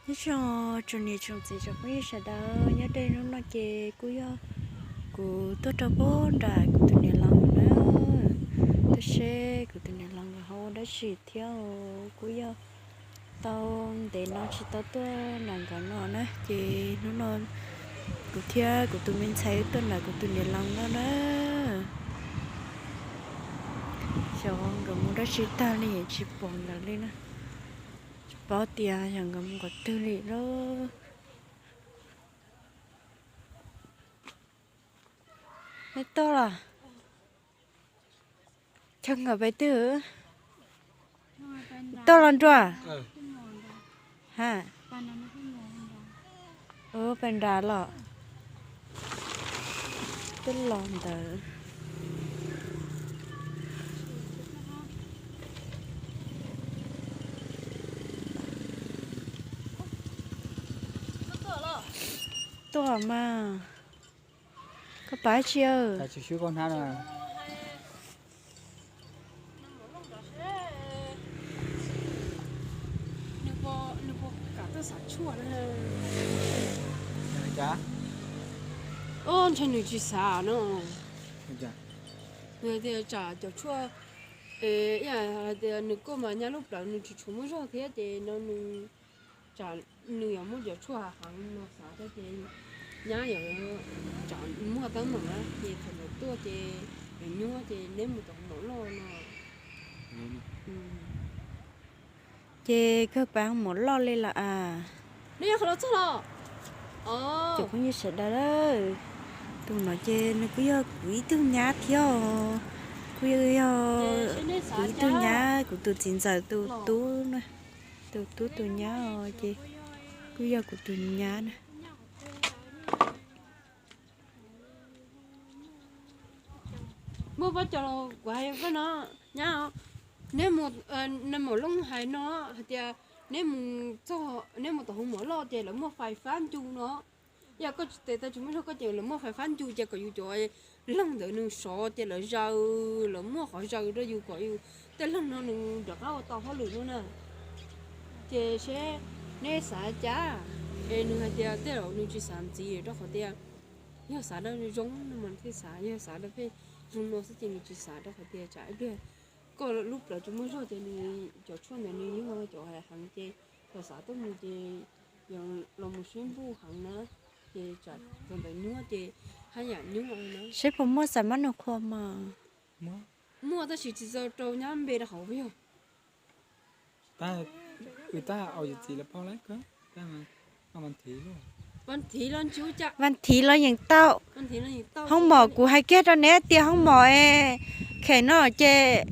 Nyob zoo tsoom niam tsoom txiv tsoom phooj ywg sawv daws, nyob rau hnub no ces kuj yog kuv tuaj rau pem nram kuv tus niam laus na, tuaj seb kuv tus niam laus nkawd ho ua dab tsi thiab. Kuj yog tau ntev no tsis tau tuaj nram nkawd no na, ces hnub no kuv thiab kuv tus me ntxhais tuaj nram kuv tus niam laus no na. Xyov nkawd mus dab tsi tag li tsis pom nkawd li na. Tsis paub tias yog nkawd mus qhov twg li lauj. Neb tuaj los? Chaw nkawd pem twg? Tuaj los nruas? Ha, pem nrad los? Twb los ntawd. Tuaj mas. Koj pab tsi? Ntshai nws tsis xav no. Nws tias tsam cov tshuaj, hais tias nws koj mas nyab lub plawv nws tsis tshua muaj zog thiab ces no nws, tsam nws yuav muaj cov tshuaj heev no xav thiab ces nyab yuav tsam muaj teeb meem na ces thaum ntawd tuaj ces yuav nyuaj ces neb mus tom mom loj no. Ces kawg pab mom loj li lawm as. Neb yog qhov los txog los? Cov phooj ywg sawv daws, tus no ces nws kuj yog kuv ib tug nyab thiab os. Kuj yog kuv ib tug nyab, kuv tus txiv ntxawm tus tub, tus tub tus nyab os ces kuj yog kuv tus nyab na. Muaj pob cov los kuv hais koj no, nyab, neb mus, neb mus looj hais no hais tias neb mus txog, neb mus tom hoo mom loj ces lawv muaj fais fab ncu no. Yog koj tsis tes tau tsis muaj zog koj ces lawv muaj fais fab ncu ces kom yus cov leeg ntawd nws sov ces lawv zaws, lawv muaj qhov zaws rau yus kom yus tej leeg no nws rov qab ua tau hauj lwm no na. Ces seb neb xav cas, es nws hais tias tej zaum nws tsis xav ntxiv rau qhov tias yog xav rau zoo no mas thiaj xav, yog xav rau pheej zoo no xwb ces nws tsis xav rau qhov tias tsam ib pliag koj lub plawv tsis muaj zog ces nws cov tshuaj ntawd nws yog cov heev ces thaum xav tuaj mus ces yog los mus sib npuj heev na, ces tsam thaum ntawd nyuaj ces haj yam nyuaj na. Seb puas muaj xav mab nus qhua mas. Muaj tab sis tsis tau rau nyab npe rau hauv yog. Vas thiv los yeej tau. Hoob mom kuv hais kiag rau neb tias hoob mom es khem no ces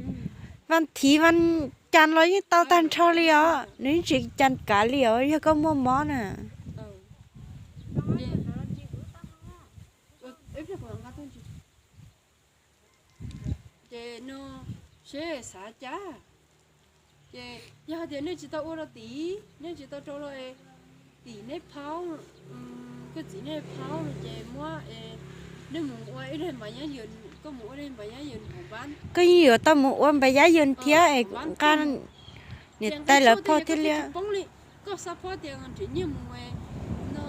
vas thiv vas cas los yeej tau tag nrho li os, nws yeej tsis cas kav li os yog koj muaj mob na. Ces no seb xav cas, ces yog hais tias nej tsis tau ua rau tid, nej tsis tau rau rau tim neb phaub, koj txiv nej phaub no ces muab, nej mus ua ib daim npav nyab yws, koj mus ua daim npav nyab yws hauv npab. Koj yeej yuav tau mus ua npav nyab yws thiab es nqa niam tais lawv phoj thiab li. Koj xav phob tias nrhiav nyiaj mus no,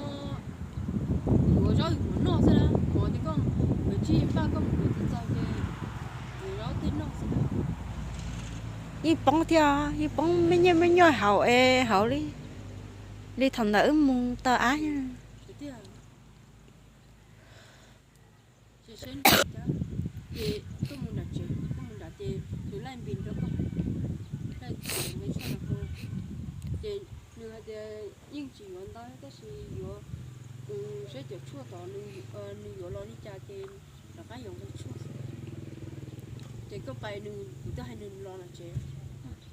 yuav zaub yuav mov noj xwb na, mov ces koj yuav tsij npaj koj mus yuav tsis txaus ces yuav zaub tej noj xwb na. Yeej poob thiab, yeej poob me nyiaj me nyuaj hauv es hauv li, li thaum ntawd wb mus tau ab. Ces koj mus nram tsev, koj mus nram ces nws laij npis rau koj, laij tsev me tshuaj no, ces nws hais tias yeej tsis yuav ntau tab sis yuav, saib cov tshuaj tod nws yuav los li cas ces rov qab yuav nqi tshuaj. Ces koj pais nws, kuv twb hais nws los nram tsev,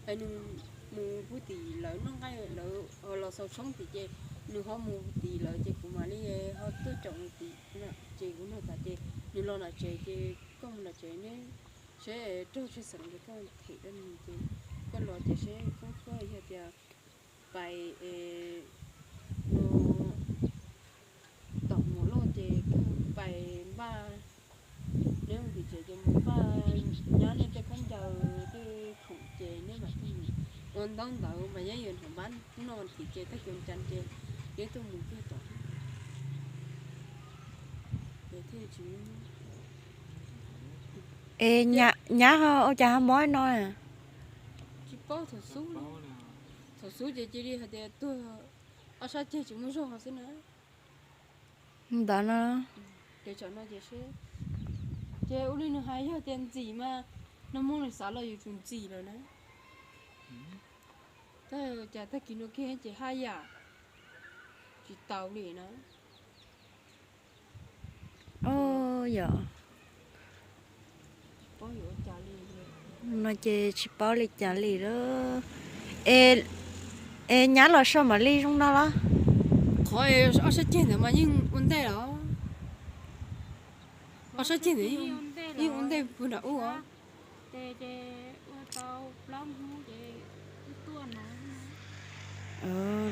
hais nws mus pub tim lawv noj nqaij, lawv los xaus tshoob tim ces nws ho mus tim lawv ces kuv mam li ho tuaj caum nws tim. Ces kuv nug tas ces nws los nram tsev ces koj mus nram tsev neb, seb raug tshwj xeeb ces koj them rau nws ces koj los ces seb koob koj yog tias pais no tom mus loj ces koj pais npaj, neb mus tim tsev ces mus npaj nyab nej tej khaub ncaws tej khoom ces neb mam ua ntaub ntawv mas nyob yus hnav npab. Tim ces tag kis cas ces yeej tuaj mus kiag tom. Es nyab ho ua cas ho mob no? Tsis paub, thaum xub, thaum xub ces cia li hais tias tuag ob sab ceg tsis muaj zog xwb na. Ntawd no. Ces tsam no ces seb, ces ua li nws hais yog tias ntxim mas, no muab nws xav los yuav tsum ntxim lawm na. Tab cas tag kis no kiag ces haj yam tsis tau li na. Yog no ces tsis paub li cas li lawm. Es nyab los so mam li zoo no los? Qhov ob sab ceg ntawd mas yeej ua ntej los, ob sab ceg ntawd yeej ua ntej puag nram ub os.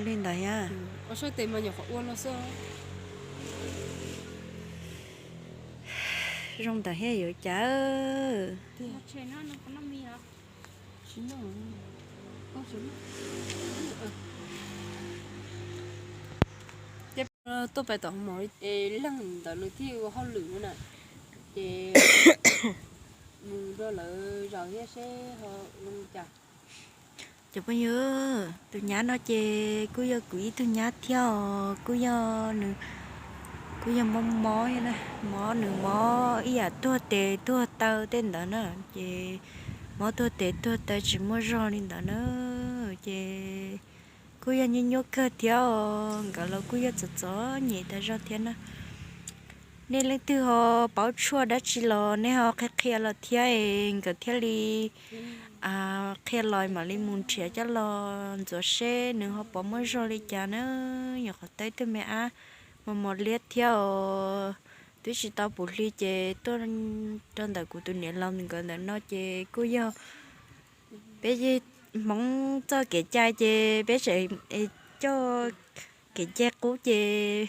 Li ntawd thiab. Ob sab tes mas nyuam qhuav ua no xwb. Zoo ntawd thiab yuav cas. Tuaj pais tom hauv mos es leej ntawd nws thiaj ua hauj lwm no na, ces mus rau lawv zaum thiab seb ho zoo cas. Cov phooj ywg, tus nyab no ces kuj yog kuv ib tug nyab thiab os, kuj yog nws, kuj yog mob mob, mob nws mob ib yam tuag tes tuag taw tej ntawd na, ces mob tuag tes tuag taw tsis muaj zog li ntawd na, ces kuj yog nyuaj nyuaj kawg thiab os, nkawd los kuj yog txom txom nyem tas zog thiab na. Nej leej twg ho paub tshuaj dab tsi los nej ho qhia qhia los thiab es nkawd thiaj li qhia los mam li mus nrhiav coj los ntxuav seb nws ho puas muaj zog li cas na. Nyuam qhuav tau ib tug me ab mos mos liab thiab os, twb tsis tau puv hli ces tuaj rau ntawm kuv tus niam laus nkawd ntawm no ces kuj yog peb Hmoob txoj kev cai ces peb tseem coj kev cai qub ces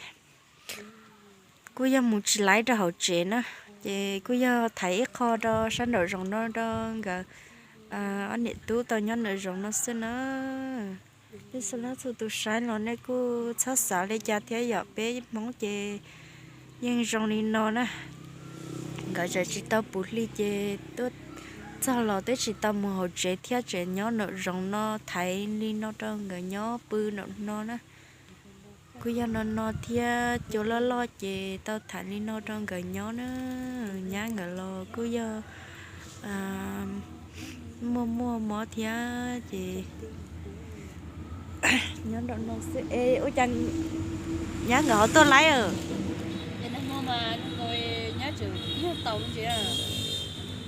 kuj yog mus tsis laib rau hauv tsev na, ces kuj yog thaiv ib qho rau sab nraum zoov no rau nkawd ob niam tub tau nyob nraum zoov no xwb na. Tej xu lab txhua tus saib los nej kuj txhob xav li cas thiab yom, peb Hmoob ces yeej zoo li no na. Nkawd tseem tsis tau puv hli ces tuaj txog los twb tsis tau mus hauv tsev thiab tseem nyob nraum zoov no thaiv li no rau nkawd nyob pw nraum no na. Kuj yog no no thiab cua loj loj ces tau thaiv li no rau nkawd nyob na. Nyab nkawd los kuj yog muaj muaj mob thiab ces nyob nraum no xwb es ua cas nyab nkawd ho tuaj laib? Nyab tseem ib nyuag tau ntses,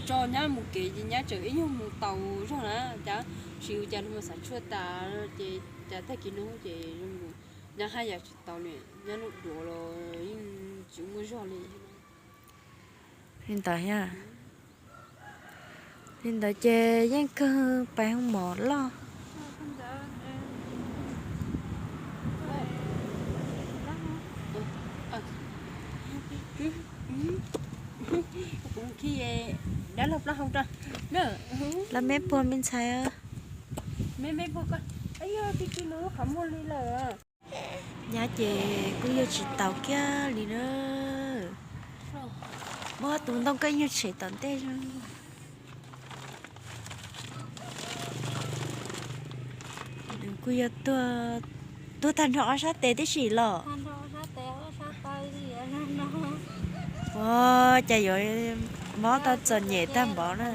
tso nyab mus kev ces nyab tseem ib nyuag mus tau zog na. Cas tsis ua cas no xav tshuaj tas ces cas tag kis no ces nyab haj yam tsis tau li, nyab lub duav los yeej tsis muaj zog li. Li ntawd thiab. Li ntawd ces yeej kawg pais hoo mom loj. Dab laug plaub hau rau. Lawv me puag me ntxhais. Me me puag ko. Yog tib tib lub qhov muag li lawm. Nyab ces kuj yog tsis taus kiag li na. Muab tus ntoo koj nyuag tshem tom ntej. Kuj yog tuag tag nrho ob sab tes tib si los. Ua cas yuav mob tau txom nyem tag npaum na.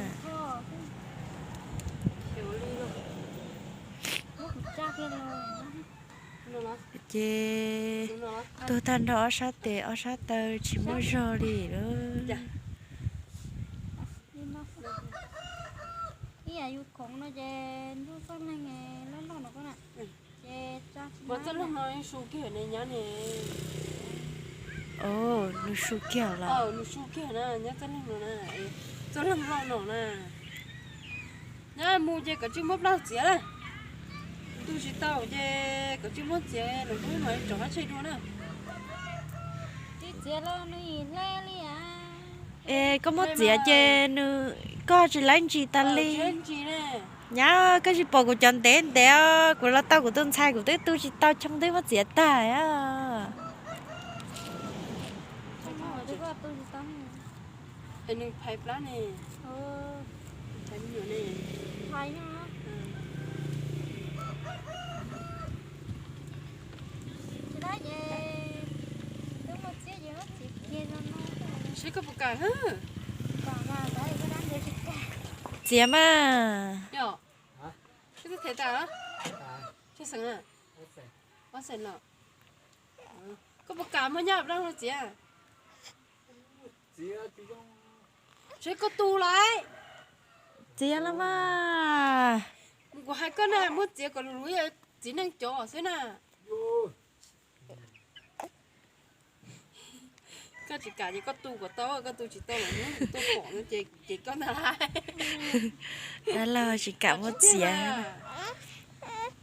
Ces tuag tag nrho ob sab tes ob sab taw tsis muaj zog li lawm. Txoj leeg no su kiag ne nyab ne. Nws su kiag los? Nws su kiag na, nyab txoj leeg no na, txoj leeg loj no na. Nyab mus ces koj tsis muab plaub txiav na. Tus tsis tau ces koj tsis muab txiav los peb mam tso qab tseg dua na. Es koj muab txiav ces nws, koj tsis laib ntsis tas li. Ntsis ne. Nyab, koj tsis pom kuv cov ntev ntev os, kuv los tau kuv tus ntxhais kuv twb tu tsis tau, choo twb muab txiav tag. Nws phais plab ne, phais me nyuam ne. Seb koj puas kam. Txiav mas. Koj puas kam muab nyab dab laug txiav? Seb koj tu lawm. Txiav los mas. Kuv hais koj na, muab txiav kom luv luv, txiv neej cov xwb na. Koj tsis kam ces koj tu kom tau, koj tu tsis tau los hnub kuv tuaj pom no ces koj ntag lauj. Dab laug tsis kam muab txiav.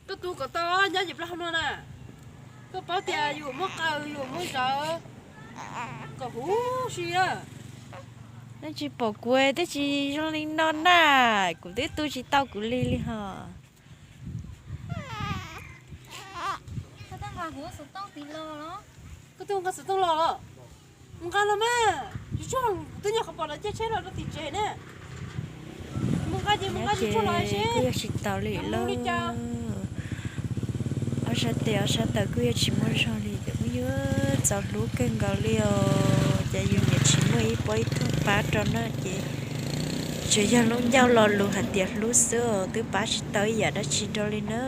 Koj tu kom tau, nyob yim plaub hau no na. Koj paub tias yus muab qaws yus muab zawv kom huv si na. Nej tsis pom kuv twb tsis zoo li no na, kuv twb tu tsis tau kuv li li hos. Koj twb nqa xov tooj los los? Nqa los mas, tsis tsuag kuv twb nyob qhov pom lawv caij tsheb los rau tim tsev na. Mus nqa ces mus nqa, tsis tsuag los seb kuj yog tsis tau li lawm. Ob sab tes ob sab taw kuj yog tsis muaj zog li, kuj yuav txaus hlub kawg nkaus li os. Ces yus niam tsis muaj ib pob ib thooj pab rau na ces tsuas yog lub ncauj lo lus hais tias hlub xwb os, twb pab tsis tau ib yam dab tsi rau li na.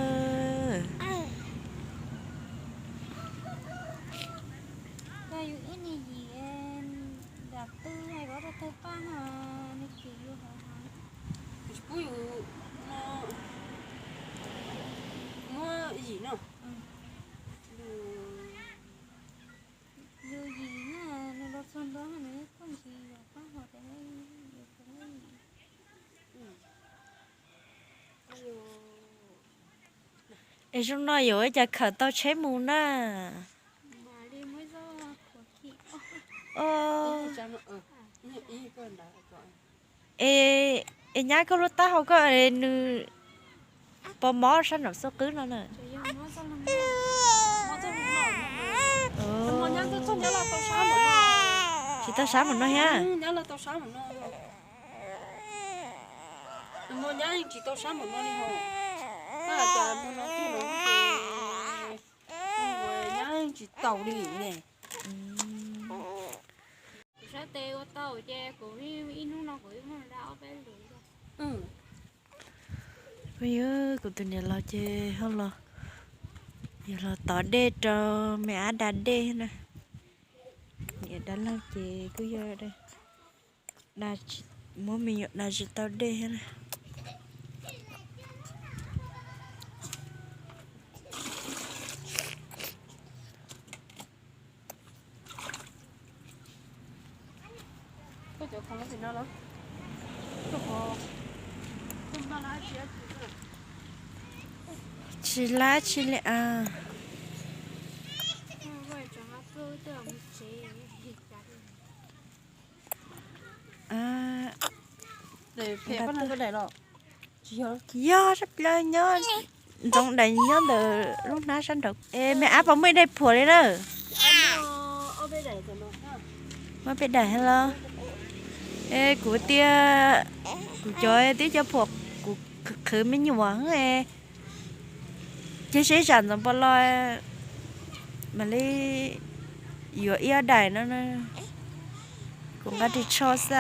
Es zoo no yuav ua cas khawm tau tsheb mus na? Es nyab, koj lub taub hau koj nws pos mov sab nraum xub qwb no na. Tsis tau sab mus no thiab. Tsis tau li ne. Kuv sab tes ua tau ces kuv ib hnub no kuv muab da ob peb lus. Kuv tus niam laus ces ho los, yog los tov dej rau me ab da dej na. Niam dab laug ces kuj yog muab me nyuam da tsis tau dej thiab na. Tsis lab tsis li as. Yog sab plaws nyob, ntxoov daim nyob ntawm lub hnab sab nraud. Es me ab puas muaj ib daim phuam li na? Muaj peb daim thiab los? Es kuv tias kuv cov twb cov phuam, kuv qhwv me nyuam, ces seb tsam ntxoov puas los mam li yuav ib ob daim no. Kuv nqa ris tsho xwb.